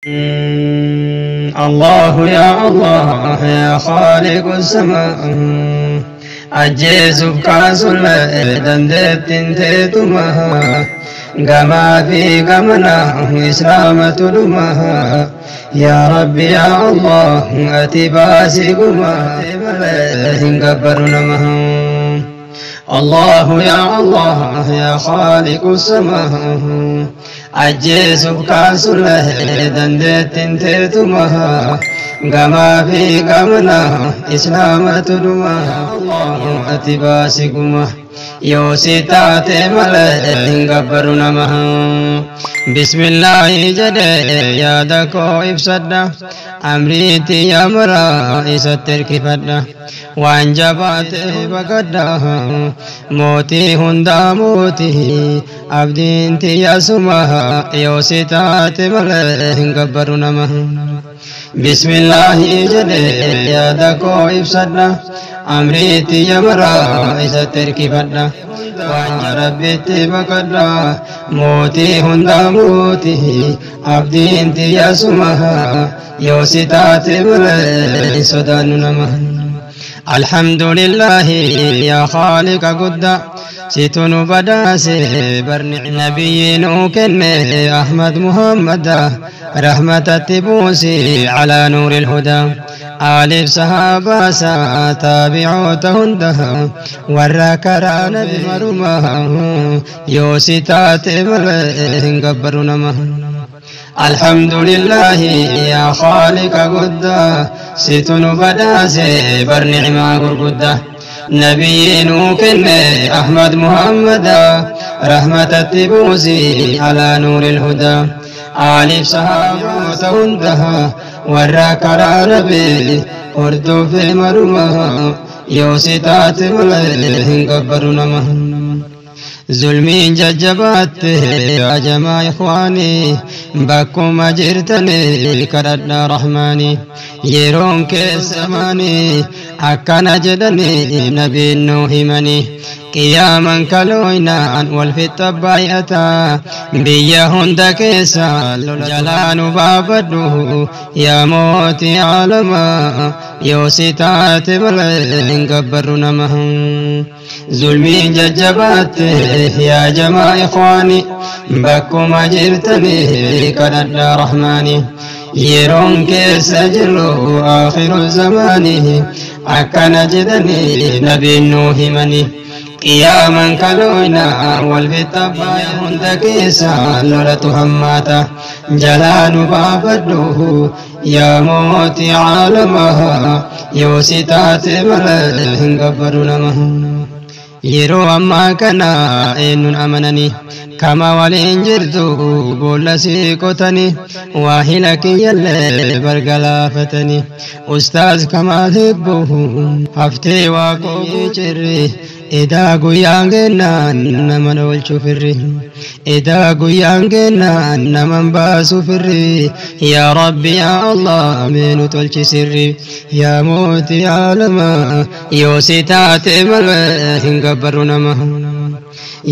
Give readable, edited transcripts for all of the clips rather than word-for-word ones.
الله يا الله يا خالق السماء أجيسف كاسل دندت تيتما كما في كمنا إسلامة لما يا ربي يا الله أتباسكما كبرنا. الله يا الله يا خالق السماء أجيسف كاسل دندت تيتما كما في كمنا إسلامة لما الله أتباسكما يوسيتات ملئ قبرنا. بسم الله جد يا دكو إفسد أمريتي يا مرا إستر كفد وانجبات بقد موتي هندا موتي أبدينتي يا سمها يوسيتات ملئ قبرنا. بسم الله جد يا دكو إفسد أمريتي يا مرا إستر كفد وان ربيتي بقد موتي هندا موتي أبدينتي يا سمها يوسيتات ملئ سدان نما. الحمد لله يا خالق قد ستن بداسي برنع نبي نوكن أحمد محمد رحمة التبوسي على نور الهدى آل صحابة تابعوا تهندها والركران بمرمها يوسيتات ملئ قبرنا. الحمد لله يا خالق قد ستن بداسي برنع ما قرقده نبي نوكن أحمد محمد رحمة التبوسي على نور الهدى آل صحابة تهندها والركران بي أردو في مرمها يوسيتات ملئ قبرنا. ظلمين ججبات يا جماعة إخواني بكم جرتني كردنا رحماني يرون كسماني أكنا جدني نبي نوهمني قياما كلوينا والفت بايتا بيهن دكيسا جلان بابده يا موتي عالما يوسيتات ملئ قبرنا. ظلمين ججبات يا جماعة إخواني بكم جرتني كردنا رحماني يرون كيس جلو آخر زمانه أكن جدني نبي نوهمني قياما كلونا والفتبا هندكيسا لولة هماتا جلال بابده يا موتي عالمها يوسيتات ملئ قبرنا. yeroo ammaa kana eenyuun amananii kama waliin jirtu boolla sii qotanii waa hila kiyyallee bargalaafatanii ustaaz Kamaal Hibboo haftee waaqoo cirri edaa guyyaan kennaan naman oolchu firri edaa guyyaan kennaan naman baasu firri yaa rabbi yaa allah meenu tolchi sirri yaa mootii aalamaa yoo si taate malee hin gabbaru nama.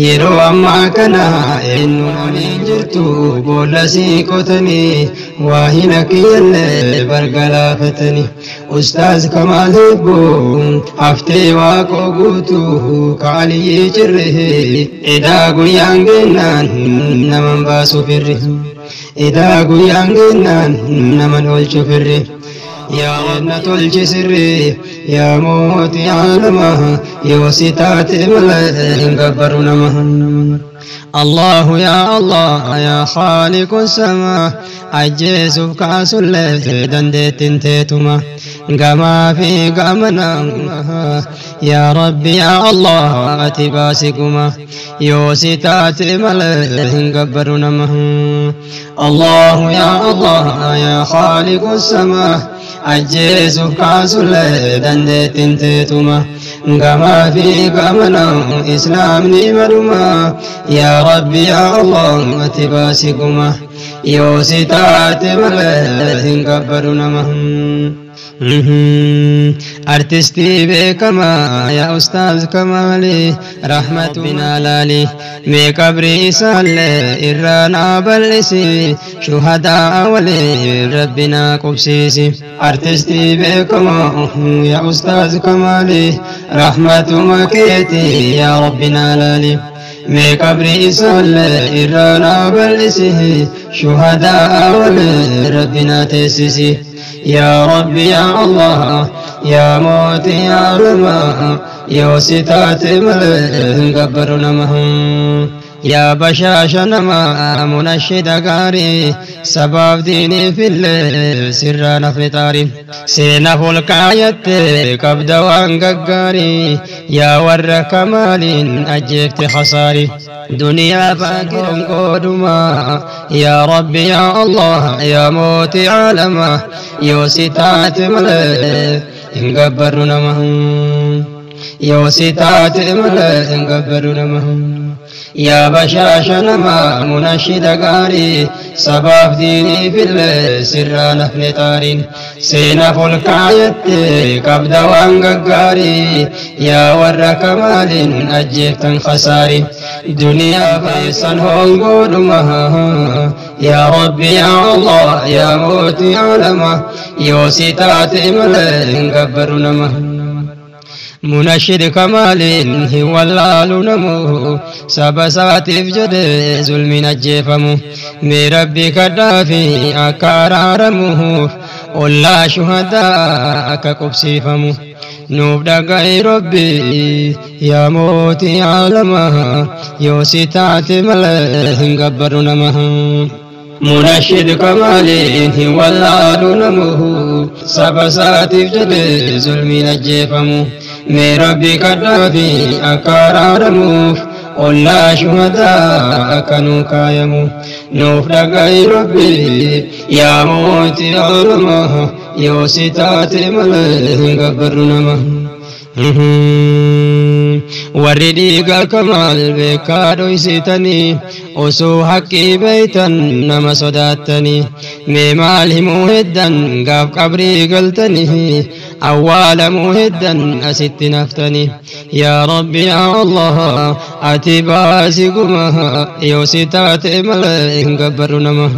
Yeroo ammaa kana eenyuun waliin jirtu boolla sii qotanii waa hila kiyyallee bargalaafatanii ustaaz Kamaal Hibboo haftee waaqoo guutuu kaaliyyii cirre edaa guyyaan kennaan naman baasu firri edaa guyyaan kennaan naman oolchu firri يا رب سري يا موتي عالمها يوسيتات ملئ قبرنا. الله يا الله يا خالق السماء أجيسف كاسل دندت تيتما كما في قمنا يا ربي يا الله أتباسكما يوسيتات ملئ قبرنا. الله يا الله يا خالق السماء أجيسف كاسل دندت تيتما كما في قمنا إسلام نمرما يا ربي يا الله أتباسكما يوسيتات ملئ قبرنا. Artistii beekamaa yaa ustaaz Kamaalii, rahmatu binaa laali, mee qabrii isaallee irraa naa bal'isi, shuhadaa waliin rabbi naa qubsiisi. Artistii beekamaa yaa ustaaz Kamaalii, rahmatuma keeti yaa rabbi naa laali, mee qabrii isaallee irraa naa bal'isi, shuhadaa waliin rabbi naa teessisi. Yaa rabbi yaa Allah, yaa mootii aalamaa, yoo si taate malee hin gabbaru nama. Yaa bashaasha namaa, munashida gaarii, sabaaf diiniifillee sirraa nafni xaari, seenaaf ol kaayatte qabda waan gaggaarii, yaa warra kamaaliin ajjeefte khasaari, duniyaa faakiran qooduma. Yaa rabbi yaa Allah, yaa mootii aalamaa, yoo si taate malee hin gabbarru nama, yoo si taate malee hin gabbarru nama. Yaa bashaasha namaa, munashida gaarii, sabaaf diiniifillee sirraa nafni xaariin, seenaaf ol kaayatte qabda waan gaggaarii, yaa warra kamaaliin ajjeeftan khasaari, duniyaa keessan hongoodhuma. Yaa rabbi yaa Allah, yaa mootii aalamaa, yoo si taate malee hin gabbaru nama. Munashid kamaaliin hin wallaalu namu, saba isaatiif jedhe zulmiin ajjeefamu, mee rabbi kadhaafi akka araaramuuf, ollaa shuhadaa akka qubsiifamu. Nuuf dhaga'i rabbi yaa mootii aalamaa, yoo si taate malee hin gabbaru nama. Munashid kamaaliin hin wallaalu namu, saba isaatiif jedhe zulmiin ajjeefamu, mee rabbi kadhaafi akka araaramuuf, ollaa shuhadaa akka nuu kaayamu. Nuuf dhaga'i rabbi yaa mootii aalamaa, yoo si taate malee hin gabbarru nama. Warri dhiiga kamaal beekaa dhoysitanii, osoo haqqii beeytan nama sodaattanii, mee maal himuu heddan gaaf qabrii galtanii, awwaalamuu heddan asitti naftanii? Yaa rabbi yaa Allah, ati baasi guma, yoo si taate malee hin gabbarru nama.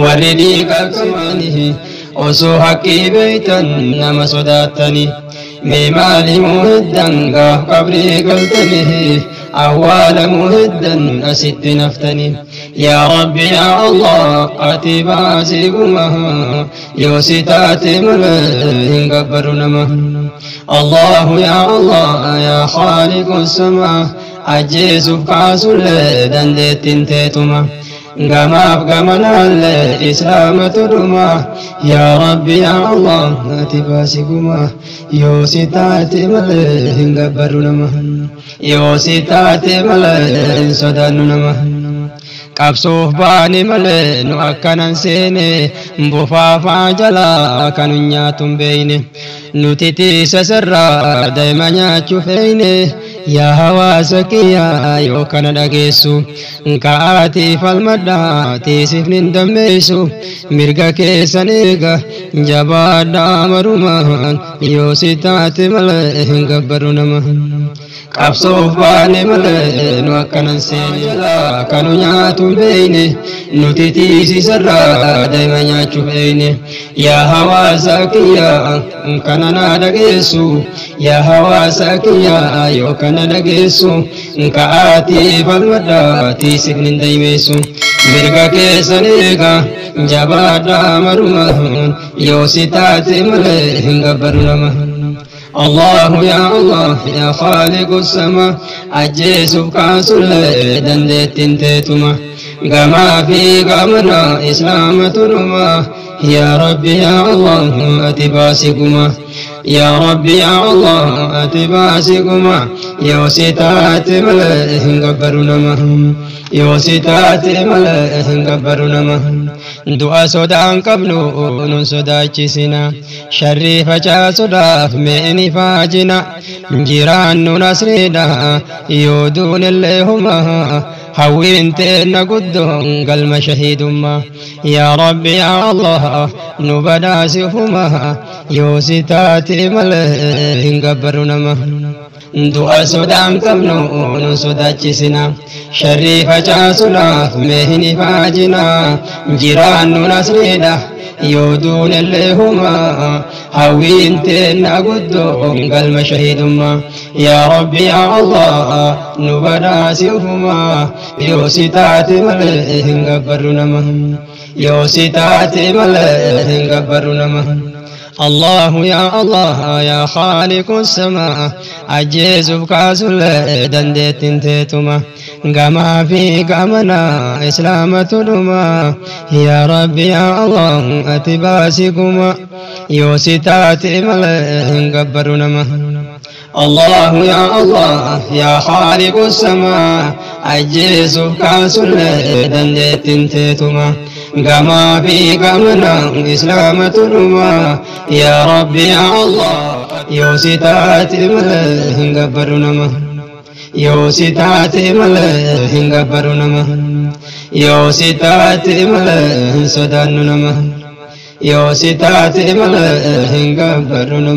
Warri dhiiga kamaalihi osoo haqqii beeytan nama sodaattanii, mee maal himuu heddan gaaf qabrii galtanii, awwaalamuu heddan asitti naftanii? Yaa rabbi yaa Allah, ati baasii guma, yoo si taate malee hin gabbaru nama. Allahu yaa Allah, yaa khaaliqu samaa, ajjeesuuf kaasullee dandeettiin teetuma, gamaaf gamanaallee islaamatu dhuma. Yaa rabbi yaa Allah, ati baasi guma, yoo si taate malee hin gabbarru nama, yoo si taate malee hin sodaannu nama. Qabsoof baane malee nu akkanan seene, bufaafaa jalaa kan nyaatu hin beeyne, nuti tiisa sirraa daa'ima nyaachuu feeyne. Yaa hawaasa kiyyaa, yoo kana dhageessu, ka'aatii falmadhaa, tiisifni hin dammeessu, mirga keessan eega, jabaadhaa marumaan, yoo si taate malee hin gabbaru nama. Qabsoof baane malee nu akkanan seene, kanu nyaatu hin beeyne, nuti tiisisarraa daa'ima nyaachuu feeyne. Yaa hawaasa kiyyaa, kana naa dhageessu, yaa hawaasa kiyyaa, yoo kana dhageessu, ka'aatii falmadhaa, tiisifni hin daymeessu, mirga keessan eega, jabaadhaa marumaan, yoo si taate malee hin gabbaru nama. الله يا الله، يا خالق السماء، أجيسف كاسل دندت تيتما، كما في قمنا إسلام ترما. يا ربي يا الله، أتباسكما، يا ربي يا الله، أتباسكما، يا ستات ملئ قبرنا yoo si taate malee hin gabbaru nama. Du'a sodaan qabnu nun sodaachisina, sharrii facaasuudhaaf mee ni faajina, jiraannu nasriidha yoo duunillee huma, hawwiin teenna guddoon galma shahiidummaa. Yaa rabbi yaa Allah, nu badhaasifuma. Yoo si taate malee hin gabbaru nama. Du'a sodaan qabnu nu sodaachisina, sharrii facaasuudhaaf mee hin ifaajina. Jiraannu nasriidha yoo duunellee humaa, hawwiin teenna guddoo galma shahiidummaa. Yaa Rabbi yaa Allah, nu badhaasi ufumaa. Yoo si taate malee hin gabbarru nama. Yoo si taate malee hin gabbarru nama. الله يا الله يا خالق السماء، أجيز كاسل دندت تيتما قما في قمنا إسلامة دما. يا ربي يا الله أتباسكما، يوسيتات ملئ قبرنا. الله يا الله يا خالق السماء، أجيز كاسل دندت تيتما قما في قمنا إسلامة دما. يا ربي يا الله يوسيتات ملئ قبرنا. يوسيتات ملئ قبرنا. يوسيتات ملئ صداننا. يوسيتات ملئ قبرنا.